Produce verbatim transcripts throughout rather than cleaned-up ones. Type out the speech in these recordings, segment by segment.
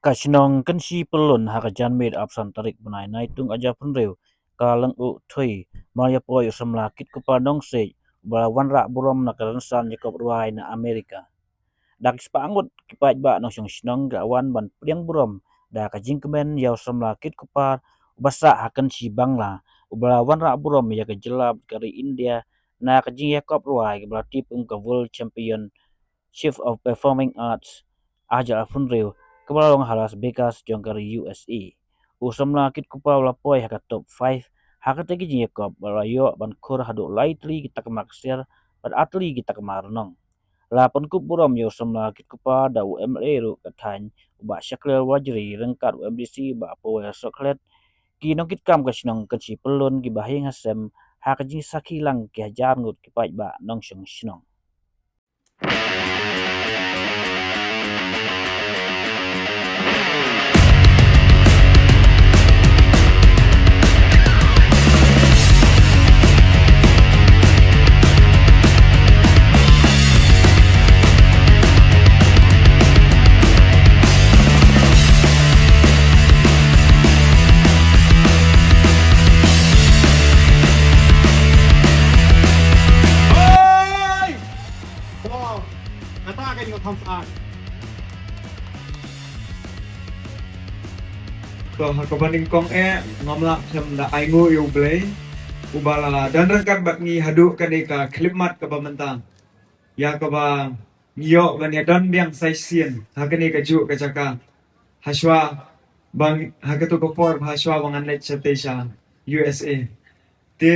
Ka shnong Kynshi Pyllun ha ka janmiet arphew san tarik bnai Naitung arhajar arphew hynriew ka la ïeng thuh mar ïa poi u samla Kitkupar Nongsiej uba la wanrah burom na ka rynsan ïakob rwai na Amerika. Da ki spah ngut ki paidbah nongshong shnong ki la wan ban pdiang burom da ka jingkmen ïa u samla Kitkupar uba sah ha Kynshi Bangla uba la wanrah burom ïa ka jylla bad ka ri India na ka jingïakob rwai kaba la tip kum ka World Championship of Performing Arts arhajar arphew hynriew kaba la long ha Las Vegas jong ka ri U S A. U samla Kitkupar u la poi ha ka top five ha katei ka jingïakob bad la ïoh ban khur haduh lai tylli ki takma ksiar bad ar tylli ki takma rnong. La pynkup burom ïa u samla Kitkupar da u M L A ruh ka thaiñ u Bah Shakliar Warjri ryngkat u M D C Bah Paul Sohkhlet. Ki nongkitkam ka shnong Kynshi Pyllun kiba ha ïing ha sem ha ka jingsakhi lang ki hajar ngut ki paidbah nongshong shnong. Kata ka dei ka thumbs up. To ha kaba nyngkong eh ngam lah khlem da ainguh ïa U Blei uba la don ryngkat bad ngi haduh kane ka khyllipmat kaba mynta, ïa kaba ngi ïoh ban ïa don biang sa shisien ha kane ka juh ka jaka. Hashwa bang ha kato ka por hashwa ba ngan leit shatei sha U S A. Te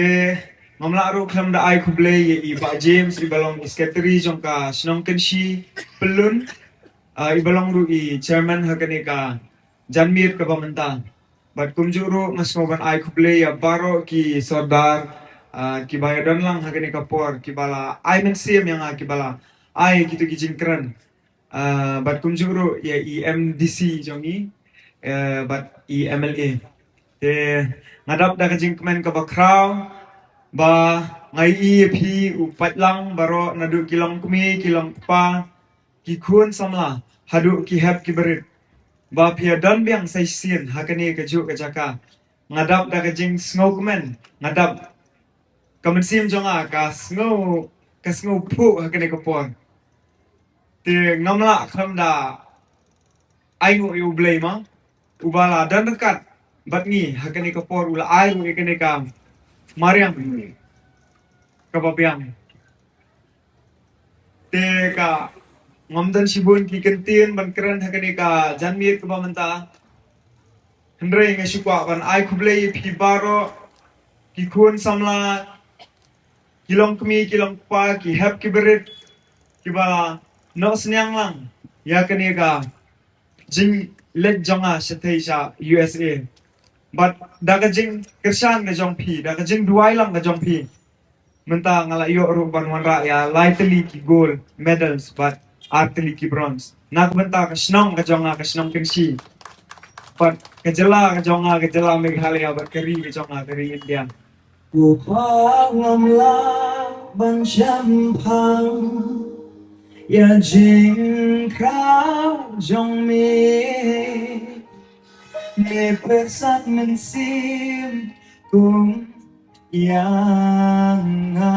ngam lah ruh khlem da ai khublei ïa i Bah James iba long i secretary jong ka shnong Kynshi Pyllun, ah, iba long ruh i chairman ha kane ka janmiet kaba mynta. Bad kumjuh ruh nga sngew ban ai khublei ïa baroh ki sordar, ah, kiba ïa don lang ha kane ka por kiba la ai mynsiem ïa nga kiba la ai kito ki jingkren. Ah, bad kumjuh ruh ïa i M D C jong ngi, eh, bad i M L A. Te nga dap da ka jingkmen kaba khraw ba nga ïohi ïa phi u paidlang baroh naduh ki longkmie ki longkpa ki khun samla haduh ki hep ki barit ba phi ïa don biang sa shisien ha kane ka juh ka jaka. Nga dap da ka jingsngewkmen, nga dap ka mynsiem jong nga ka sngew, ka sngew phuh ha kane ka por. Te ngam lah khlem da ainguh ïa U Blei ma uba la don ryngkat bad ngi ha kane ka por, u la ai ruh ïa kane ka mariang kaba biang. Te ka ngam don shibun ki kyntien ban kren ha kane ka janmiet kaba mynta. Hynrei nga shu kwah ban ai khublei ïa phi baroh ki khun samla, ki longkmie ki longkpa, ki hep ki barit kiba la noh synñiang lang ïa kane ka jingleit jong nga shatei sha U S A. Bad da ka jingkyrshan ka jong phi, da ka jingduwai lang ka jong phi, mynta nga la ïoh ruh ban wanrah ïa lai tylli ki gold medals bad ar tylli ki bronze na ka bynta ka shnong ka jong nga, ka shnong Kynshi, bad ka jylla ka jong nga, ka jylla Meghalaya, bad ka ri ka jong nga, ka ri India. Ko Pa, ngam lah ban shemphang ïa jingkhraw jong me, me pyrsad mynsiem kum ïa nga.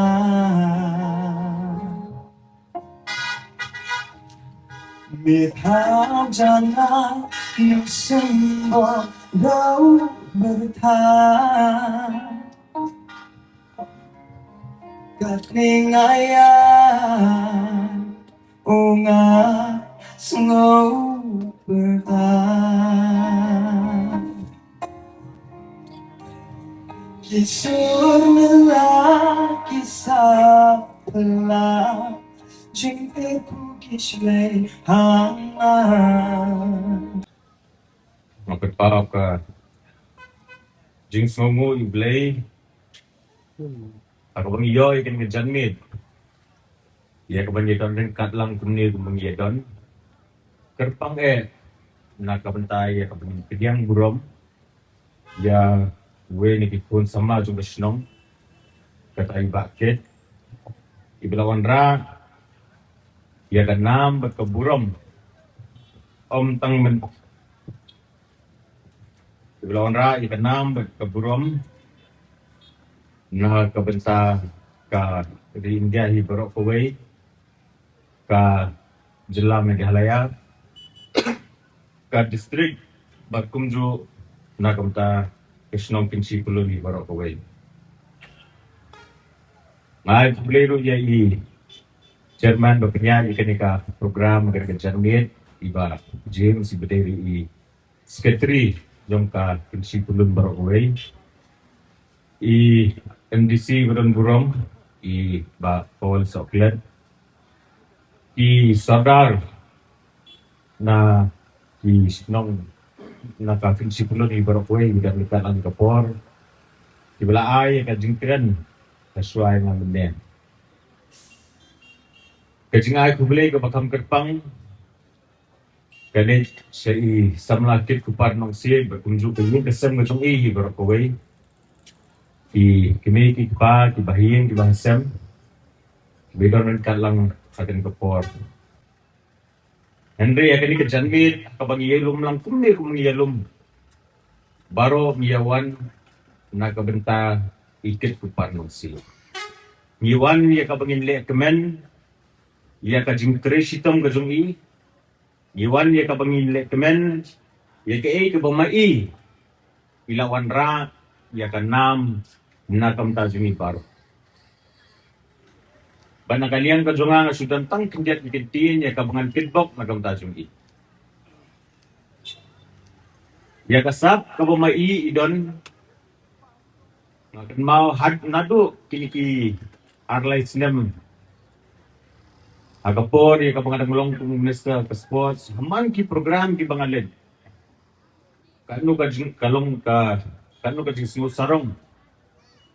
Me thaw jana nu symbol dau bertha. Katne nga ïa u nga sngew pyrta. Ki sur mela ki sa pela Jingpyrkhat ki shlei hangma. Nga kyrpad ka jingsngewnguh ïa U Blei ha kaba ngi ïoh ïa kane ka janmiet, ïa kaba ngi don ryngkat lang kumne kumba ngi ïa don. Kyrpang eh na ka bynta ïa kaba ngi pdiang burom ïa uwei na ki khun samla jong ka shnong, kata i Bah Kit, iba la wanrah ïa ka nam bad ka burom. Ym tang myn, iba la wanrah ïa ka nam bad ka burom na ka bynta ka ri India hi baroh kawei, ka jylla Meghalaya, ka district, bad kumjuh na ka bynta ka shnong Kynshi Pyllun hi baroh kawei. Nga ai khublei ruh ïa i chairman ba pynïaid ïa kane ka program, kane ka janmiet, i Bah James, iba dei ruh i secretary jong ka Kynshi Pyllun baroh kawei, i M D C ba don burom, i Bah Paul Soklet, i sordar na ki shnong na ka Kynshi Pyllun hi baroh kawei, i dang lyngkot lang ka por, kiba la ai ka jingkren ha shuwa ïa nga mynne. Ka jingai khublei kaba kham kyrpang ka leit sha i samla Kit Kupar Nongsiej bad kumjuh ka ïing ka sem ka jong i hi baroh kawei, ki kmie ki kpa, ki bahaïing ki bahasem, kiba don ryngkat lang ha kane ka por. Hynrei ha kane ka janmiet ha kaba ngi ïalum lang kumne kumba ngi ïalum, baroh ngi ïa wan na ka bynta i Kit Kupar Nongsiej. Ngi wan ïa kaba ngin leh kmen ïa ka jingtrei shitom ka jong i. Ngi wan ïa kaba ngin leh kmen ïa kaei kaba ma i i la wanrah ïa ka nam na ka bynta jong ngi baroh. Bad na ka liang ka jong nga, nga shu don tang khyndiat ki ktien ïa kaba ngan kitbok na ka bynta jong i. Ïa ka sap kaba ma i i don, nga kynmaw ha naduh kine ki ar lai snem ha ka por ïa kaba nga dang long kum u minister ka sports, ha man ki program kiba nga leit, kano ka jing, ka long ka, kano ka jingsngew sarong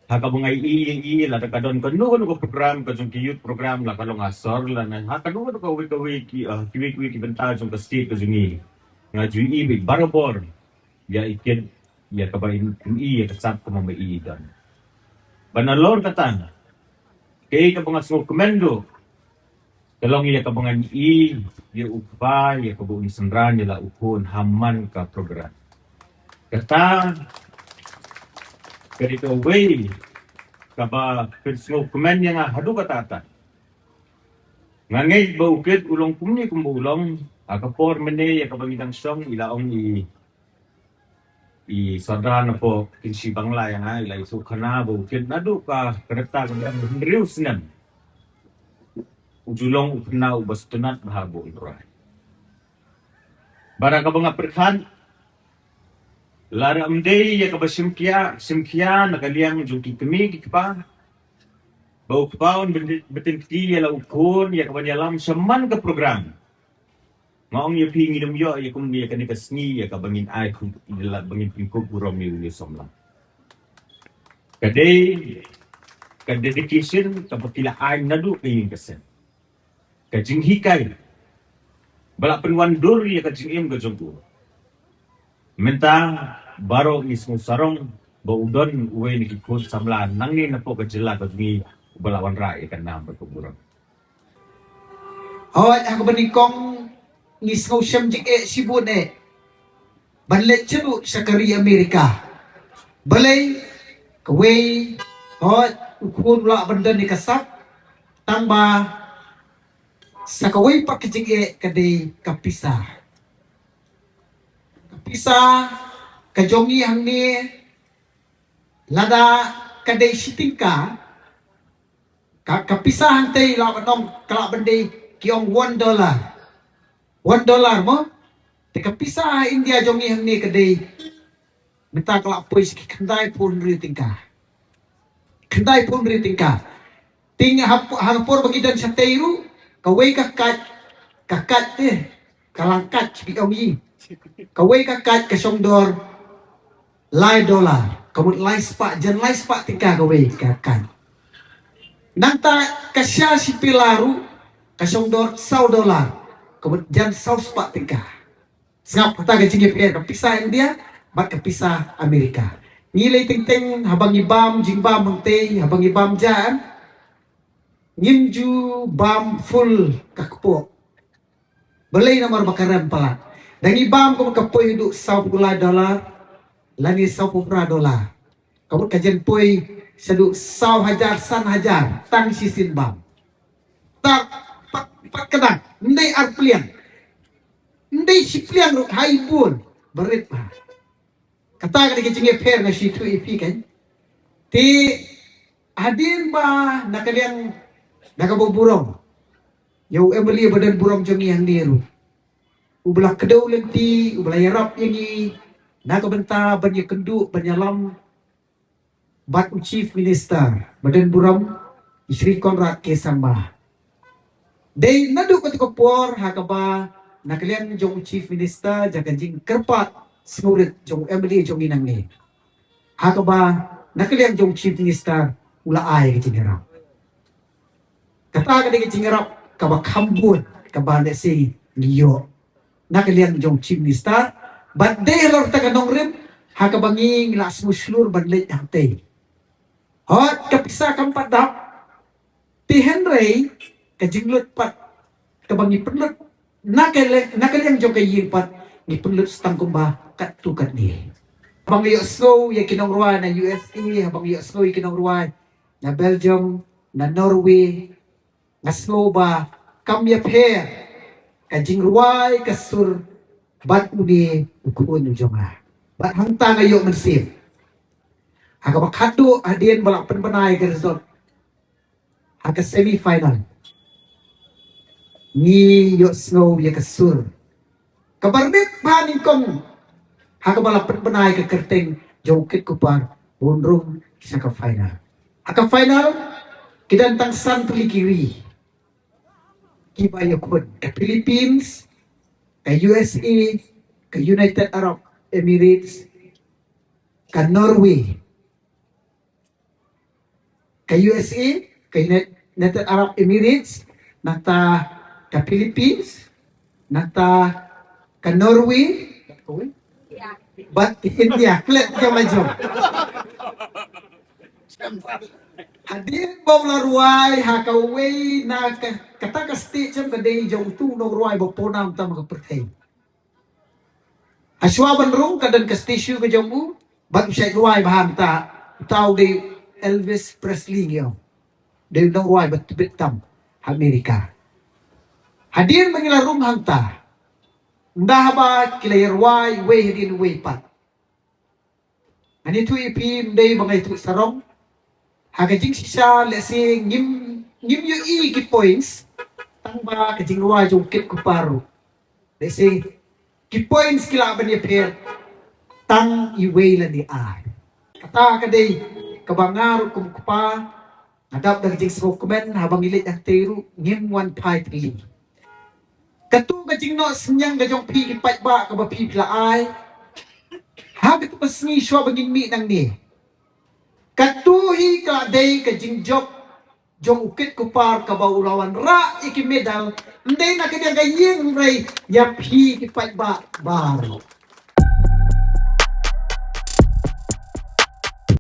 ha kaba nga ïohi, ïohi lada ka don kano kano ka program ka jong ki youth program, la ka long ha sor lane ha kano kano kawei kawei ki, ah, kiwei kiwei ki bynta jong ka state ka jong ngi, nga ju ïohi beit barabor ïa i Kit, ïa kaba i, i ïa ka sap kaba ma i i don. Bad nalor kata, kaei kaba nga sngewkmen duh ka long ïa kaba ngan ïohi ïa u kpa ïa kaba un synran ïa la u khun ha man ka program. Kata ka dei kawei kaba pynsngewkmen ïa nga haduh katta katta. Nga ngeit ba u Kit u long kumne kumba u long, ha ka por mynne ïa kaba ngi dang shong i la ong i, i sordar napoh Kynshi Bangla ïa nga, i la ïathuh khana ba u Kit naduh ka, ka rta ka dang hynriew snem u ju long u khynnah uba sngewtynnat bha bad u Trai. Bad ha kaba nga pyrkhat, lada ym dei ïa kaba shim khia, shim khia na ka liang jong ki kmie ki kpa, ba u kpa un byn, bynta kti ïa la u khun ïa kaban ïalam sha man ka program, nga ong ïa phi ngin ym ïoh ïa kum ïa kane ka sngi ïa kaba ngin ai kum ïa la ba ngin pynkup burom ïa u samla. Ka dei ka dedication kaba ki la ai naduh ka ïing ka sem, ka jinghikai ba la pynwandur ïa ka jingim ka jong u. Mynta baroh ngi sngew sarong ba u don uwei na ki khun samla nangne napoh ka jylla ka jong ngi uba la wanrah ïa ka nam bad ka burom. Hooid, ha kaba nyngkong ngi sngew shem jingeh shibun eh ban leit sha, sha ka ri Amerika. Balei? Kawei, hooid, u khun u lah ban don ïa ka sap, tang ba sa kawei pat ka jingeh ka dei ka pisa. Ka pisa ka jong ngi hangne, lada ka dei shi tyngka, ka, ka pisa hangtei lah ban ong, ka lah ban dei ki ong one dollar. One dollar mo? Te ka pisa ha India jong ngi hangne ka dei, mynta ka lah poi sha ki khyndai phew hynriew tyngka. Khyndai phew hynriew tyngka. Te ha, ha ka por ba ngi don shatei ruh, Kawei ka kait, ka kait te, ka lang kait, ki ong i. Kawei ka kait ka shong dor lai dollar. Ka mut lai spah, jan lai spah tyngka kawei ka kait. Nangta ka sha shipila ruh, ka shong dor saw dollar. Ka mut jan saw spah tyngka. Sngap kata ka jingïapher ka pisa India bad ka pisa Amerika. Ngi lei teng teng haba ngi bam jingbam hangtei, haba ngi bam jan, ngim ju bam full ka kpoh. Balei? Namar ba ka rem palat. Da ngi bam ka mut ka poi haduh saw phew lai dollar lane saw phew phra dollar. Ka mut ka jan poi shaduh saw hajar san hajar tang shisien bam. Tang pat, pat ka dang, ym dei ar pliang, ym dei shi pliang ruh, hai bun. Barit ba kata ka dei ka jingïapher nga shu ïathuh ïa phi kan. Te hadien ba na ka liang, na kaba burom, ïa u MLA ba don burom jong ngi hangne ruh, uba la kdew lynti, uba la ïarap ïa ngi na ka bynta ban ïakynduh ban ïalam bad u Chief Minister ba don burom, i Shri Conrad K Sangma. Dei naduh kata ka por ha kaba na ka liang jong u Chief Minister, jong ka jingkyrpad sngewrit jong u MLA jong ngi nangne, ha kaba na ka liang jong u Chief Minister u la ai ka jingïarap. Kata ka dei ka jingïarap kaba kham bun kaba lehse ngi ïoh na ka liang jong u Chief Minister. Bad dei halor kata ka nongrim ha kaba ngi, ngi la sngewshlur ban leit hangtei. Hooid, ka pisa kam pat dap, te hynrei ka jinglut pat kaba ngi pynlut na ka liang, na ka liang jong ka ïing pat, ngi pynlut sa tang kumba katto katne. Haba nga ïohsngew ïa ki nongrwai na USA, haba nga ïohsngew ïa ki nongrwai na Belgium, na Norway, nga sngew ba kam ïapher ka jingrwai ka sur bad une u khun u jong nga. Bad hangta nga ïoh mynsiem ha kaba khatduh hadien ba la pynbna ïa ka result ha ka semi final, ngi ïohsngew ïa ka sur kaba rit bha nyngkong ha kaba la pynbna ïa ka kyrteng jong u kit ku par ba un rung sha ka final. Ha ka final ki don tang san tylli ki ri kiba ïakhun: ka Philippines, ka USA, ka United Arab Emirates, ka Norway, ka USA, ka United Arab Emirates, nangta ka Philippines, nangta ka Norway, bad India. Klet jong la jong. Hadien ba u la rwai ha kawei na ka, kata ka stage, em, ka dei jong utu u nongrwai ba pawnam tam ha ka pyrthei. Hashwa ban rung ka don ka statue ka jong u, bad u shait rwai bha hangta. Uta u dei Elvis Presley ngi ong. Dei u nongrwai ba tbit tam ha Amerika. Hadien ba ngi la rung hangta, ynda haba ki la ïarwai uwei hadien uwei pat, ngan ïathuh ïa phi, ym dei ba nga ïathuh sarong. Ha ka jingshisha lehse ngim, ngim ïohi ki points, tang ba ka jingrwai jong u kit ku par ruh, lehse ki points ki lah ban ïapher tang iwei lane ar. Kata ka dei kaba nga ruh kum u kpa nga dap da ka jingsngewkmen, haba ngi leit hangtei ruh ngim wan phai tylli. Katu ka jingnoh synñiang ka jong phi ki paidbah kaba phi, phi la ai ha katu ka sngi shuwa ba ngin mih nangne, katu hi ka la dei ka jingjop jong u kit ku par kaba u la wanrah ïa ki medal, ym dei na ka liang ka ïing hynrei ïa phi ki paidbah baroh.